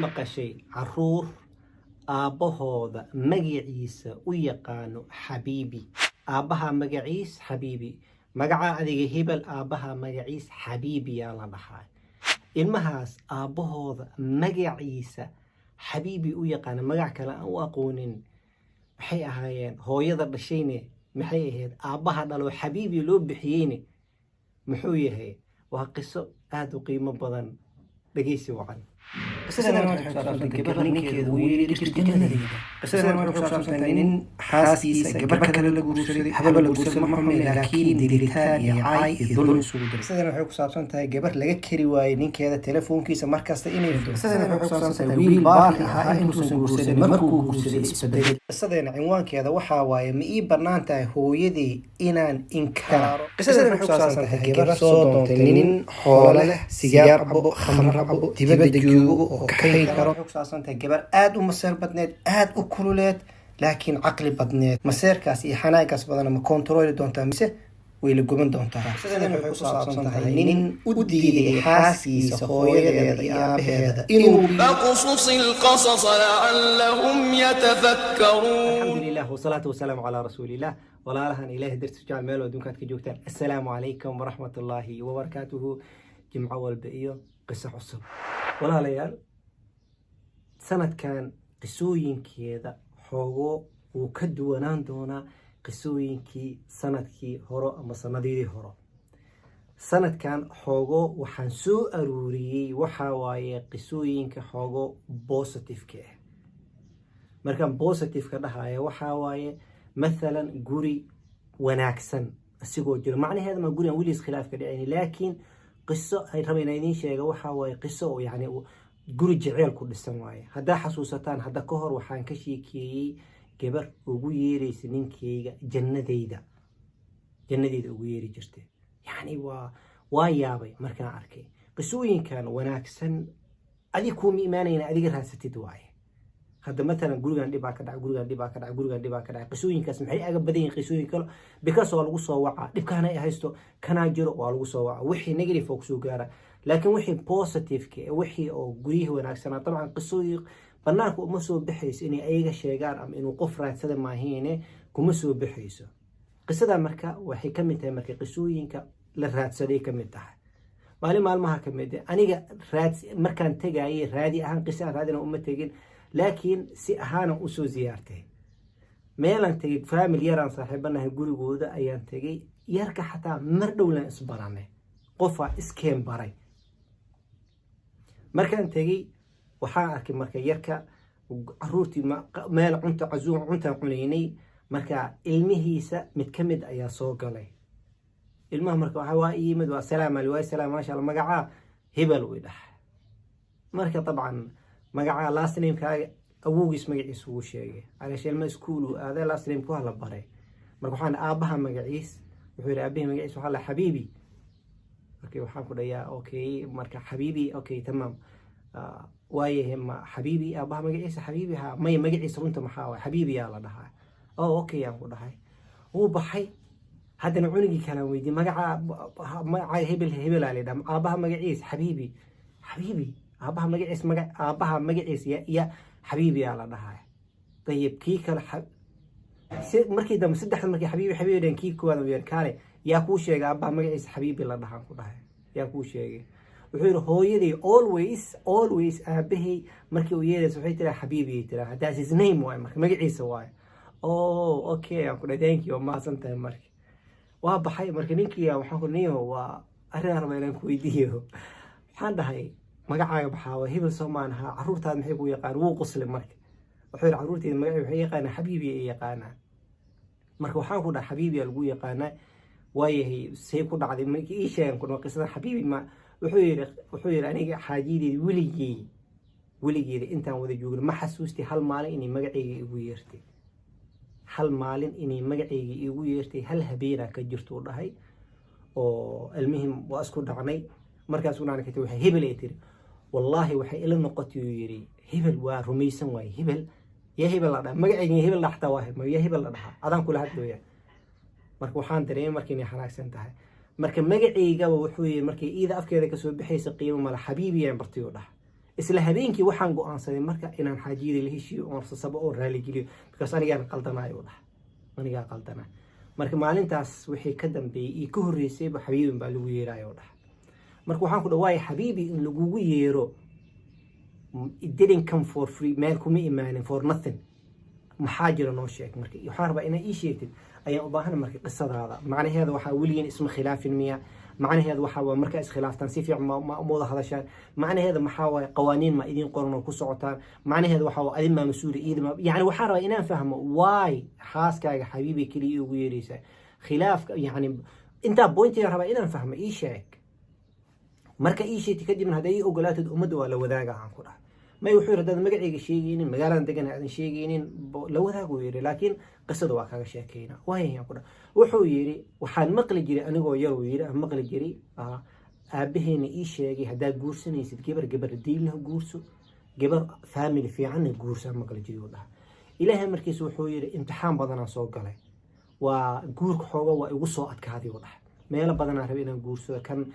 Maqashay caruur aabbahooda magaciisa u yaqaano xabiibi? Aabbaha magaciis xabiibi, magaca adiga hebel, aabbaha magaciis xabiibiyaa la dhahaa. Ilmahaas aabbahooda magaciisa xabiibi u yaqaana, magac kale aan u aqoonin, maxay ahaayeen? Hooyada dhashayne maxay ahayd? Aabbaha dhalo xabiibi loo bixiyeyne muxuu yahay? Waa qiso aada u qiimo badan. Dhegeysi wacan. Qisadan waxay ku saabsan gabar ninkeeda uu yiri jannadayda. Qisadan waxay ku saabsan nin xaaskiisa gabar kale la guursaday. Haba la guursaday, ma xume, laakiin dilitaan iyo caay iyo dulmi isugu diray. Qisadan waxay ku saabsan tahay gabar laga kari waayey ninkeeda telefoonkiisa markasta inay Qisadan waxay ku saabsan tahay wiil baari ahaa intuusan guursanin, markuu guursaday isbedelay. Qisadeena cinwaankeeda waxaa waaye: ma ii bannaan tahay hooyadii inaan inkaaro? Qisadan waxay ku saabsan tahay gabar soo doontay nin xoolo leh, sigaar cabo, khamr cabo, dibadda joogo oo kaxayn karo. Waxay ku saabsan tahay gabar aada u maseer badneed, aada u kululeed, laakiin caqli badneed. Maseerkaas iyo xanaankaas badana ma kontarooli doontaa mise way la guban doontaa? Qisadan waxay ku saabsan tahay nin u diiday xaaskiisa hooyadeeda iyo aabaheeda inuu فاقصص القصص لعلهم يتفكرون. الحمد لله والصلاة والسلام على رسول الله. Walaalahan Ilaahay dartiis jecel, meel oo adduunka aad ka joogtaan, assalaamu calaykum waraxmat ullaahi wabarakaatuhu. Jimco walba iyo qiso cusub. Walaalayaal, sanadkan qisooyinkeeda xoogo wuu ka duwanaan doonaa qisooyinkii sanadkii horo ama sanadihii horo. Sanadkan xoogo waxaan soo aruuriyey waxaa waaye qisooyinka xoogo positive-ka ah. Markaan positive-ka dhahaya, waxaa waaye mathalan guri wanaagsan asigoo jiro, macnaheeda ma guri aan weligiis khilaaf ka dhicin, laakiin qiso ay raba inaan idiin sheega waxaa waaye qiso oo yacni guri jeceyl ku dhisan waaye. Haddaa xasuusataan, hadda ka hor waxaan ka sheekeeyey gabar ugu yeeraysa ninkeyga jannadayda, jannadeyda ugu yeeri jirtay. Yacni waa yaabay markaan arkay qisooyinkan wanaagsan. Adig kuuma imaanayna, adiga raadsatid waaye. Hadda matalan gurigan dhibaa ka dhacay, gurigan dhibaa ka dhacay, gurigan dhibaa ka dhacay. Qisooyinkaas maxay aga badan yihiin qisooyin kale? Because waa lagu soo wacaa, dhibkaana ay haysto, kanaa jiro, waa lagu soo wacaa, wixii negative oo kusoo gaara. Laakiin wixii positive-ka, wixii oo guryihii wanaagsanaa, dabcan qisooyin banaanka uma soo baxayso inay ayaga sheegaan ama inuu qof raadsada maahiine, kuma soo baxayso. Qisada marka waxay ka mid tahay marka qisooyinka la raadsaday ka mid tahay. Maalin maalmaha ka mid aniga raad markaan tegayay, raadi ahaan qisa aan raadina uma tegin, laakiin si ahaana usoo ziyaartay. Meelaan tegay, family yaraan saaxiibanahay gurigooda ayaan tegay. Yarka xataa mar dhowlaan isbaranay, qofaa iskeen baray. Markaan tegey waxaan arkay marka yarka caruurtii meel cunta casuum cuntaan cunaynay. Marka ilmihiisa mid ka mid ayaa soo galay. Ilmaha marka waxa waa yimid, waa salaam ali, waa salaam, maasha Allah, magacaa hebel way dhahay. Marka dabcan magacaa, last name-kaaga, awowgiis magaciisa wuu sheegay. Calaasha ilma iskuul uu aaday, last name ku hala baray. Marka waxaan aabbaha magaciis, wuxuu yidhi aabihii magaciis waxaa la xabiibi. Marka waxaan ku dhayaa okay, marka xabiibi, okay, tamaam, waayahay, ma xabiibi aabbaha magaciisa xabiibi? Ha, maya, magaciisa runta maxaa waay? Xabiibi yaa la dhahaa. Oh, okay, aan ku dhahay. Wuu baxay. Haddana cunugii kalaan weydiiyey magaca. Magaca hebel hebelaa la dhaha, aabbaha magaciis xabiibi. Xabiibi aabbaha magaciis, maga aabbaha magaciis ya xabiibi yaa la dhahaa. Dayib, kii kale markii dambe saddexda markii xabiibi xabiibi dhan, kii koowaad uu yar kaale, yaa kuu sheegay aabbaha magaciisa xabiibi la dhahaan? Ku dhahay, yaa kuu sheegay? Wuxuu yidhi hooyadii always always aabahay markii uu yeeraysa waxay tiraa xabiibi ay tiraa, that's his name waaye, marka magaciisa waaye. Oh, okay, aan ku dhahay, thank you, waa mahadsan tahay. Marka waa baxay. Marka ninkii waxaan ku niyo waa arrin rabaa inaan ku weydiiyo. Waxaan dhahay magacaaga maxaa waa? Hebel soo maan ahaa? Carruurtaada maxay ku yaqaan? Wuu qoslay. Marka wuxuu yidhi carruurteyda magacay waxay yaqaanaa xabiibi ay yaqaanaa. Marka waxaan ku dhahay xabiibi lagu yaqaanaa, waayahay, see ku dhacday? Markii ii sheegan ku qisada xabiibi ma wuxuu yidhi aniga xaajiyadeyda weligey weligeeda intaan wada joogno ma xasuustay hal maalin inay magacayga igu yeertay, hal maalin inay magacayga igu yeertay. Hal habeenaa ka jirtuu dhahay oo almuhim waa isku dhacnay. Markaas u dhacnay katib waxay hebel ay tiri, wallaahi waxay ila noqotay, uu yidhi, hebel waa rumaysan waaye, hebel yaa hebel la dhaha, magacayga hebel la xataa waa hilmaamay, yaa hebel la dhahaa adaan kula hadlooya. Marka waxaan dareemay marka inay xanaagsan tahay. Marka magacaygaba wuxuu yidhi markay iida afkeeda kasoo baxaysa qiimo mala, xabiibiyaan bartay uu dhaha. Isla habeenkii waxaan go-aansaday marka inaan xaajiyada la heshiiyo oon sasabo oo raaligeliyo, because anigaan qaldanayo dhaha, anigaa qaldanaa. Marka maalintaas wixii ka dambeeyey iyo ka horreysayba xabiibin baa lagu yeerayo dhaha. Marka waxaan ku dhawaaya, xabiibi in lagugu yeero, it didn't come for free, meel kuma imaanin for nothing. Maxaa jira? Noo sheeg. Marka waxaan rabaa inaa ii sheegtid ayaan u baahana. Marka qisadaada macnaheeda waxaa, weligiin isma khilaafin miya? Macnaheeda waxaa waa, markaa iskhilaaftaan si fiican ma wada hadashaan? Macnaheeda maxaa waaye? Qawaaniin ma idiin qoran oo ku socotaan? Macnaheeda waxaa waa, adin maa mas-uula, iida ma? Yani waxaan rabaa inaan fahmo why xaaskaaga xabiibi keliya ugu yeeraysaa khilaafka. Yani intaa pointiga rabaa inaan fahmo, ii sheeg. Marka ii sheegti kadibna, hadday ii ogolaatid, ummadda waa la wadaaga, aan ku dhahay. May, wuxuu yidhi, haddaad magacayga sheegaynin, magaaladan degan aadan sheegaynin, la wadaag, uu yidhi, laakiin qisada waa kaga sheekayna. Waayaan ku dhahay. Wuxuu yidhi, waxaan maqli jiray anigoo yar, uu yidhi, aan maqli jiray, aabaheena ii sheegay, haddaad guursanaysid gabar, gabar diinlah guurso, gabar family fiicanna guursa, maqli jiray, uu dhahay. Ilaahay markiis, wuxuu yidhi, imtixaan badanaa soo galay, waa guurka xooga waa igu soo adkaaday, uu dhahay. Meelo badanaa rabay inaan guursado. Kan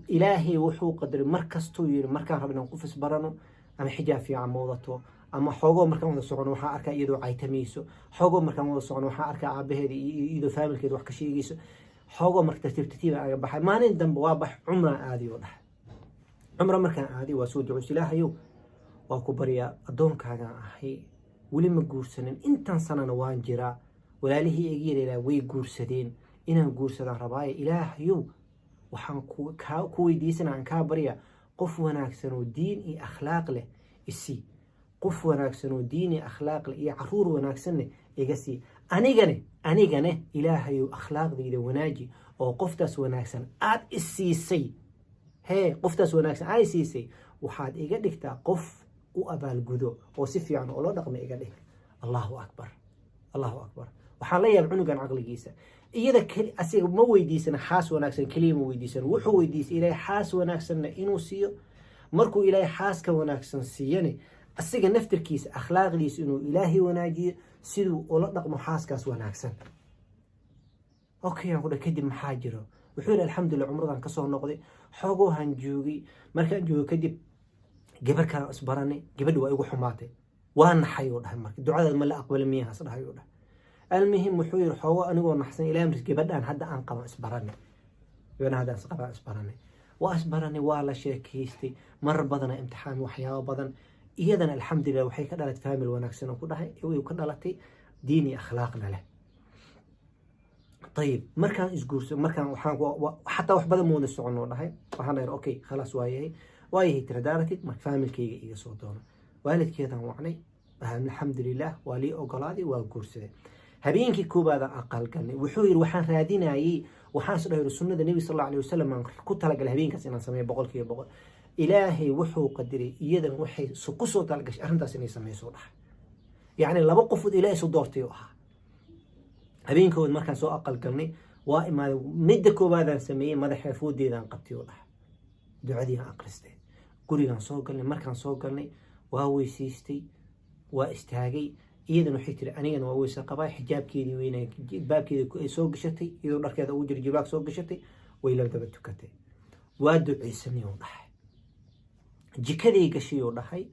Ilaahay wuxuu qadaray mar kastuu yidhi, markaan rabo inaan qof isbarano, ama xijaab fiican ma wadato, ama xoogoo markaan wada socono waxaan arkaa iyadoo caytamayso, xoogoo markaan wada socono waxaan arkaa aabaheeda iyo iyadoo familykeeda wax ka sheegayso. Xoogoo marka tartiib tartiiba aga baxay. Maalin dambe waa bax, cumraan aadiy, oo dhahay. Cumra markaan aaday waa soo ducoys: "Ilaahayow, waa ku baryaa, addoonkaagaan ahay, weli ma guursanin, intan sanana waan jiraa, walaalihii iga yareeraa way guursadeen, inaan guursadaan rabaaye. Ilaahayow, waxaan ku weydiisana, aan kaa baryaa, qof wanaagsan oo diin iyo akhlaaq leh isii, qof wanaagsan oo diin iyo akhlaaq leh iyo caruur wanaagsanne iga sii. Anigane Ilaahayow, akhlaaqdayda wanaaji, oo qoftaas wanaagsan aad isiisay, hee, qoftaas wanaagsan aad isiisay, waxaad iga dhigtaa qof u abaalgudo oo si fiican oo loo dhaqma iga dhig." Allahu akbar, Allahu akbar! Waxaan la yaab cunugan caqligiisa. Iyada asiga ma weydiisan xaas wanaagsan keliya, ma weydiisan. Wuxuu weydiisay Ilaahay xaas wanaagsanna inuu siiyo, markuu Ilaahay xaaska wanaagsan siiyane, asiga naftirkiisa akhlaaqdiisa inuu Ilaahay wanaajiyo, siduu ula dhaqmo xaaskaas wanaagsan. Okay, aan ku dhahay, kadib maxaa jiro? Wuxuu yidhi, alxamdulillah, cumradan kasoo noqday, xoogoohan joogay. Markaan joogo kadib, gabar kalaan isbaranay. Gabadhi waa igu xumaatay, waa naxay, uu dhahay. Marka ducadaad ma la aqbali miyahaas dhahay, uu dhahay. Almuhim, wuxuu yidhi, xoogo anigoo naxsan, Ilahay markiis gabadhaan hadda aan qaban isbaranay, gabadhaan hadda aan qabaan isbaranay. Waa isbaranay, waa la sheekaystay, marar badana imtixaan, waxyaabo badan. Iyadana alxamdulillah, waxay ka dhalatay family wanaagsan oo ku dhahay, way ka dhalatay, diin iyo akhlaaqna leh. Ayib, markaan isguurso, markaan waxaan xataa wax badan ma wada soconoo dhahay. Waxaan dhahay, okay, khalaas, waayahay, waayahay, tiri, daaratid marka familykayga iga soo doono. Waalidkeedaan wacnay, alxamdulilah, waa lii ogolaaday, waa guursaday. Habeenkii koowaadaan aqal galnay. Wuxuu yidhi, waxaan raadinayay, waxaan is dhahay sunnada Nebi sal alla alay wasalam aan ku talagalay habeenkaas inaan sameeyo 100%. Ilaahay wuxuu qadiray iyadan waxay kusoo talagashay arrintaas inay sameyso, dhahay. Yacni laba qofood Ilaahay isu doortay oo ahaa. Habeenkood markaan soo aqal galnay, waa imaaday, midda koowaadaan sameeyey, madaxee foodeedaan qabtay, oo dhahay, ducadiiaan aqristay. Gurigaan soo galnay. Markaan soo galnay, waa weysiistay, waa istaagay. Iyadana waxay tiri, anigana waa weyse qabaa. Xijaabkeedii weyna baabkeedii ay soo gashatay, iyadoo dharkeeda ugu jira jilbaab soo gashatay, way la daba tukatay. Waa duceysanay, oo dhahay. Jikaday gashay, oo dhahay,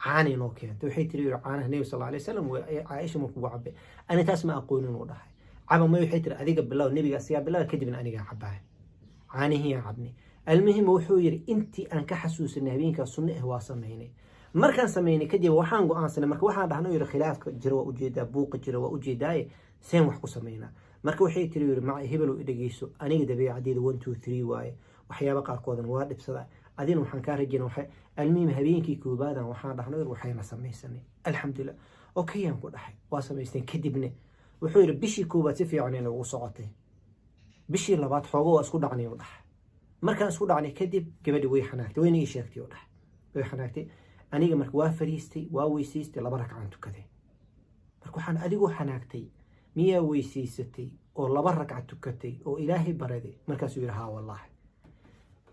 caanay noo keentay. Waxay tiri, caanaha Nebi sal alay wasalam Caaisha markuu cabe, ani taas ma aqoonin, uu dhahay. Caba may, waxay tiri, adiga bilow, nebiga asigaa bilow, kadibna anigaa cabaaya. Caanihii cabnay. Almuhim, wuxuu yidhi, intii aan ka xasuusanay habeenkaas sunno ah waa samaynay. Markaan samaynay kadib, waxaan go-aansanay, marka waxaan dhahnay, yidhi, khilaafka jira waa ujeedaa, buuqa jira waa ujeedaaye, seen wax ku samaynaa? Marka waxay tiri, yidhi, maca hebelow, i dhegeyso, aniga dabeecadeeda one two three waaye, waxyaaba qaarkoodana waa dhibsadaa, adina waxaan kaa rajayna waxay. Almuhim, habeenkii koobaadan waxaan dhahnay, waxayna samaysanay, alxamdulilah, okay, aan ku dhahay, waa samaysteen. Kadibna wuxuu yidhi, bishii koowaad si fiican inay ugu socotay. Bishii labaad xoogo waa isku dhacnay, u dhahay. Markaan isku dhacnay kadib, gabadhi way xanaagtay, wayna ii sheegtay, u dhahay, way xanaagtay. Aniga marka waa fariistay, waa weysiistay, laba rakcaan tukaday. Marka waxaan, adigoo xanaagtay miyaa weysiisatay oo laba ragca tukatay oo Ilaahay baraday? Markaasuu yidhi, haa wallaahi.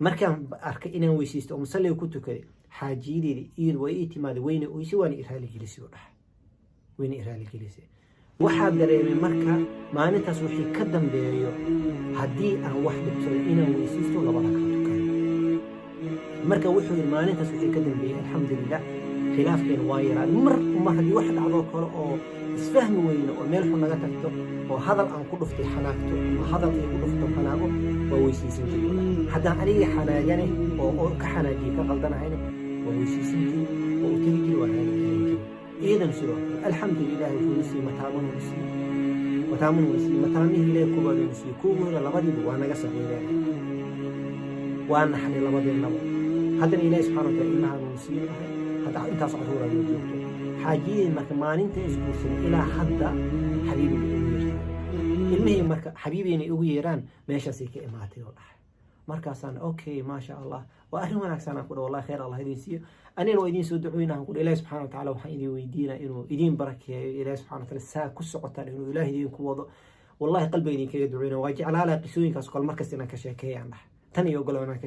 Markaan arkay inaan weysiistay oo musalliga ku tukaday, xaajiyadeeda iyadu waa ii timaaday, wayna oysay, waana i raaligelisay, u dhahay, wayna i raaligelisay. Waxaa dareemay marka maalintaas wixii ka dambeeyo, haddii aan wax dhibsado, inaan weysiisto, laba ragca tukado. Marka wuxuu yidhi, maalintaas wixii ka dambeeyey, alxamdulilah, khilaafkeena waa yaraaday. Mar mar haddii wax dhacdoo kale oo isfahmi weyno oo meel xun naga tagto oo hadal aan ku dhuftay xanaagto ama hadal ay ku dhufto xanaago, waa weysiisan jiray. Haddaan anigii xanaagane oo ka xanaajiye, ka qaldanahayne, waa weysiisan jiray, waa u tegi jiray, waa raali gelin jiray. Iidan sidoo kale, alxamdulilah, wuxuu na siiyey mataamanuu siiyey, mataamanuu na siiyey. Mataamihii Ilaahi koowaad na siiyey, kuwii hore labadiiba waa naga saqiireen, waa naxnay labadeennaba. Haddana Ilaahi subxana wataala ilmahaanuu siiyey ahay, hadda intaas caruuraa noo joogto. Xaajiyadii marka maalinta isguursanay ilaa hadda xabiibi bay ugu yeertaan ilmihii. Marka xabiibiinay ugu yeeraan, meeshaasay ka imaatay oo dhahay. Markaasaan, okay, maasha Allah, waa arrin wanaagsan aan ku dhaho. Wallahi khayr Allah idin siiyo, anina waa idiin soo ducooyna ku dhaho. Ilahi subxana watacaala waxaan idin weydiinaa inuu idiin barakeeyo. Ilahi subxana wataala saa ku socotaan inuu Ilaah idinku wado. Wallahi qalbiga idinkaga duceyna. Waa jeclaalaha qisooyinkaas kale markasta inaan ka sheekeeya aan dhahay, tan iyo ogolo inaan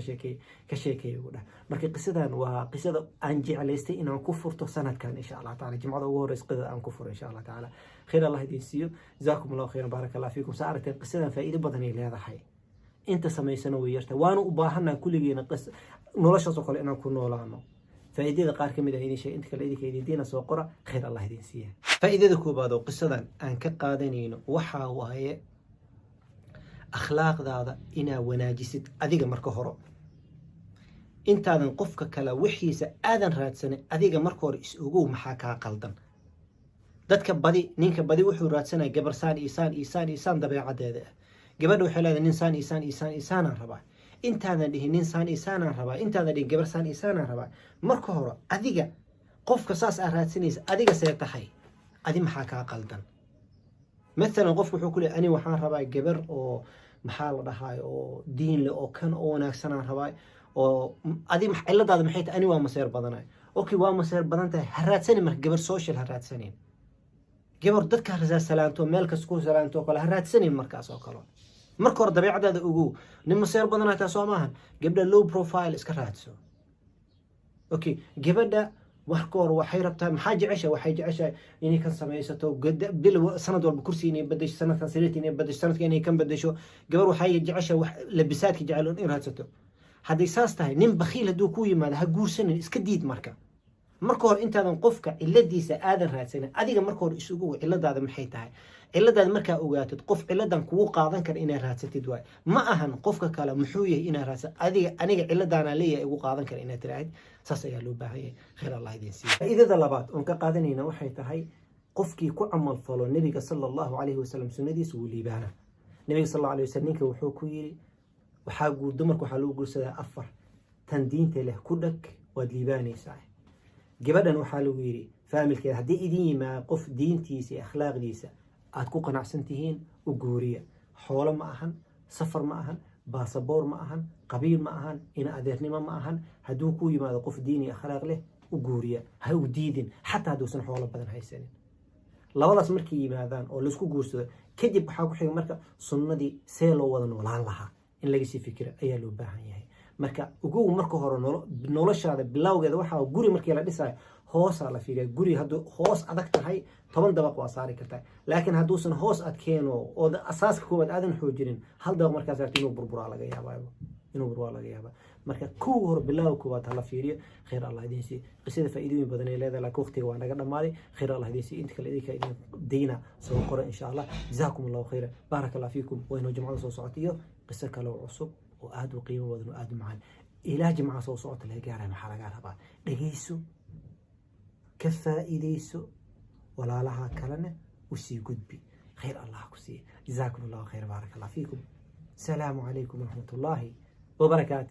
ka sheekeeyo ugu dhah. Marka qisadan waa qisada aan jeclaystay inaan ku furto sanadkan, insha Allah taala, jimcada ugu horeysa qisada aan ku furo, insha Allah taala. Khayr Allah idin siiyo. Jazaakum Allahu khayran, baaraka Allah fiikum. Saa aragteen, qisadan faa'iido badan ay leedahay, inta samaysana way yarta, waana u baahannaha kulligeena noloshaas oo kale inaan ku noolaano. Faa'iidada qaar ka mid ah idin sheeg, inta kale idinka idin diina soo qora. Khayr Allah idin siiya. Faa'iidada koobaad oo qisadan aan ka qaadanayno waxaa waaye akhlaaqdaada inaa wanaajisid adiga marka hore, intaadan qofka kale wixiisa aadan raadsanin. Adiga marka hore is ogow, maxaa kaa qaldan? Dadka badi, ninka badi wuxuu raadsanaya gabar saan iyo saan iyo saan iyo saan dabeecadeeda ah. Gabadha waxay leedahay nin saan iyo saan iyo saan iyo saanaan rabaa. Intaadan dhihin nin saan iyo saanaan rabaa, intaadan dhihin gabar saan iyo saanaan rabaa, marka hore adiga qofka saas aa raadsanaysa, adiga see tahay? Adi maxaa kaa qaldan? Mathalan, qofku wuxuu ku leeyahay, ani waxaan rabaa gabar oo, maxaa la dhahaay, oo diin leh oo kan oo wanaagsanaan rabaa. Oo adi ciladaada maxay tahay? Ani waa maseer badanahay. Okay, waa maseer badan tahay, ha raadsanin marka gabar social, ha raadsanin gabar dadka ha salaanto, meel kasta ku salaanto oo kale ha raadsanin. Markaas oo kale marka hore dabeecadaada ogow. Nin maseer badanaa taa soo maahan, gabdha low profile iska raadso. Okay, gabadha marka hore waxay rabtaa, maxaa jeceshahay? Waxay jeceshahay inay kan samaysato bil sanad walba, kursi inay bedesho sanadkan, sariirta inay bedesho sanadkan, inay kan bedesho. Gabar waxay jeceshahay wax labisaadka jecel in raadsato. Hadday saas tahay, nin bakhiil hadduu ku yimaado, ha guursanin, iska diid. Marka hore intaadan qofka ciladiisa aadan raadsanin, adiga marka hore isugu ciladaada maxay tahay? Ciladaada markaa ogaatid, qof ciladan kugu qaadan kara inaad raadsatid waay. Ma ahan qofka kale muxuu yahay inaad raadsa. Adiga, aniga ciladaana leeyahay igu qaadan kara inaad tiraahid, saas ayaa loo baahan yahay. Khayr Allah idin siiya. Faa'iidada labaad oon ka qaadanayna waxay tahay, qofkii ku camal falo Nebiga sala Allahu calayhi wasalam sunnadiisa wuu liibaana. Nebiga sal Allahu alayhi wasalam ninka wuxuu ku yiri, waxaa guur dumarka waxaa lagu guursadaa afar: tan diinta leh ku dhag, waad liibaanaysaa. Gabadhan waxaa lagu yidhi, faamilkeeda haddii idin yimaado qof diintiisa iyo akhlaaqdiisa aad ku qanacsan tihiin, u guuriya. Xoolo ma ahan, safar ma ahan, baasaboor ma ahan, qabiil ma ahan, ina adeernimo ma ahan. Hadduu ku yimaado qof diin iyo akhlaaq leh, u guuriya, ha u diidin, xataa hadduusan xoolo badan haysanin. Labadaas markay yimaadaan oo laisku guursado kadib, waxaa ku xiga marka sunnadii see loo wada noolaan lahaa in laga sii fikira ayaa loo baahan yahay. Marka ogow, marka hore noloshaada bilowgeeda waxaa guri markii la dhisayo hoosaa la fiiriya. Guri hadduu hoos adag tahay, 10 dabaq waa saari kartaa, laakiin hadduusan hoos adkeeno oo asaaska koowaad aadan xoojinin, hal dabaq markaa saarto inuu burburaa laga yaabaa, inuu burburaa laga yaabaa. Marka kuwa hore bilowga koowaad hala fiiriyo. Khayr Allah idin siiyo. Qisada faa'iidooyin badan ay leedahay, laakiin waqtiga waa naga dhammaaday. Khayr Allah idin siiyo. Inta kale idinka idin dayna, soo qora, insha Allah. Jazaakum Allahu khayra, baaraka Allah fiikum. Waa jumcada soo socota iyo qiso kale oo cusub oo aada u qiimo badan oo aada u macaan. Ilaa jimcaha soo socota laga gaaraya, maxaa lagaa rabaa? Dhegeyso, ka faa'iideyso, walaalaha kalena usii gudbi. Khayr Allah ku siiya. Jazaakum Allahu khayr, baaraka Allah fiikum. Asalaamu calaykum waraxmat ullaahi wabarakaatu.